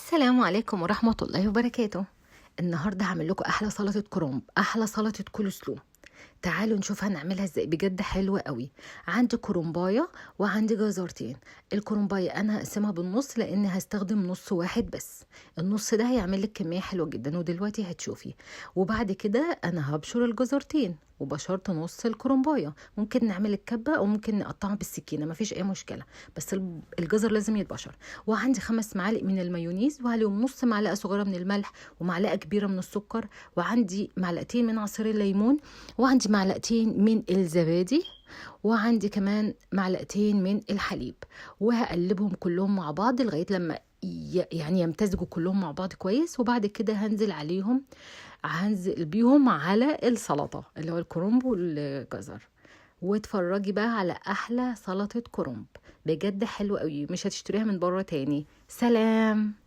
السلام عليكم ورحمة الله وبركاته. النهاردة هعمل لكم أحلى سلطة كرنب، أحلى سلطة كولسلو. تعالوا نشوف هنعملها ازاي، بجد حلوة قوي. عندي كرنباية وعندي جزرتين. الكرنباية انا هقسمها بالنص لان هستخدم نص واحد بس، النص ده هيعمل لك كمية حلوة جدا ودلوقتي هتشوفي. وبعد كده انا هبشر الجزرتين وبشرت نص الكرنباية. ممكن نعمل الكبة او ممكن نقطعها بالسكينة، مفيش اي مشكلة، بس الجزر لازم يتبشر. وعندي 5 معالق من المايونيز، وعليهم نص معلقة صغيرة من الملح ومعلقة كبيرة من السكر، وعندي معلقتين من عصير الليمون، وعندي معلقتين من الزبادي، وعندي كمان معلقتين من الحليب. وهقلبهم كلهم مع بعض لغاية لما يعني يمتزجوا كلهم مع بعض كويس. وبعد كده هنزل بيهم على السلطة اللي هو الكرنب والجزر. واتفرجي بقى على أحلى سلطة كرنب، بجد حلوة قوي، مش هتشتريها من بره تاني. سلام.